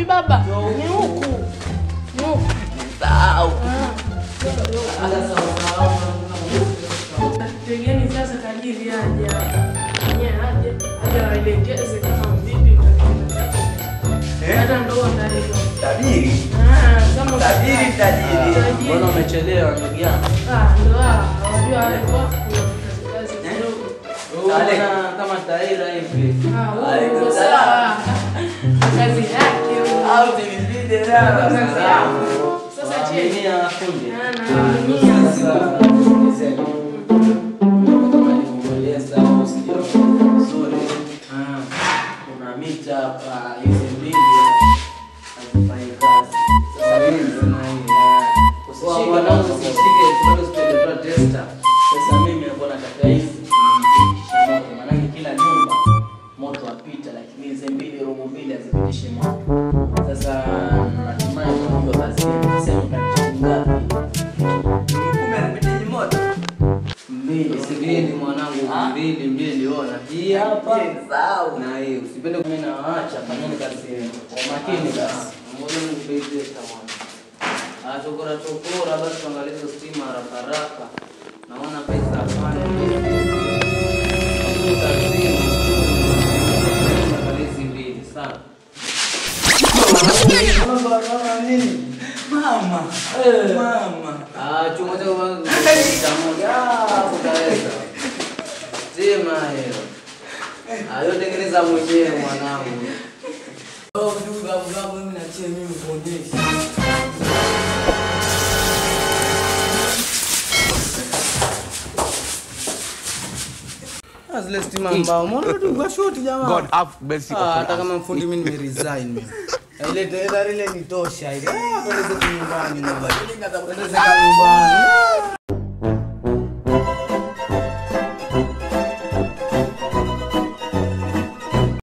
Vipi baba? Ni huku. Ni huku. Sawa. Tegeni sasa tajiri aje. Yeye aje. Aje aelekeze kama vipi mtakwenda. Hata ndo ndani. Tajiri. Kama tajiri tajiri. Mbona umechelewa ndugu yangu? Ndo unajua alikuwa kuna kazi kidogo. Kama taira hivi. Sawa. Kazi yake. Au tilibide na sasa chini ya fundi. Na kama nilivyoeleza au sio nzuri. Kuna mita hapa hizi mbili hazifanyi kazi. Sasa mimi sina hii. Usishike na usishike bado sijatoa tester. Sasa mimi nilikuwa nataka hizi kisha moto, maana kila nyumba moto apita, lakini hizi mbili robo mbili hazipitishe moto. Sasa natumai kujua kazi sema mtanichunga ngapi? 10 anapitisha moto. Mbili, mbili mwanangu, mbili mbili ona. Hii hapa na hii usipende mimi na waacha fanyeni kazi yenu kwa makini basi. Ngoja nikupe tester mwana. Chokora chokora basi tuangalie stima haraka haraka. Naona pesa hapana. Hizi mbili sawa. Mama. Mama. Chuma cha moja. Utaweza. Sema hiyo. Ayo tengeneza mwenyewe mwanangu. Ndugu babu mimi naachia mimi kuonyesha. Zile stima mbao. Mbona tu kwa short jamaa? God have mercy upon us. Hata kama mfundi mimi nime resign mimi. Ile ile ile ni tosha ile. Tueleze nyumbani na bali. Tueleze nyumbani.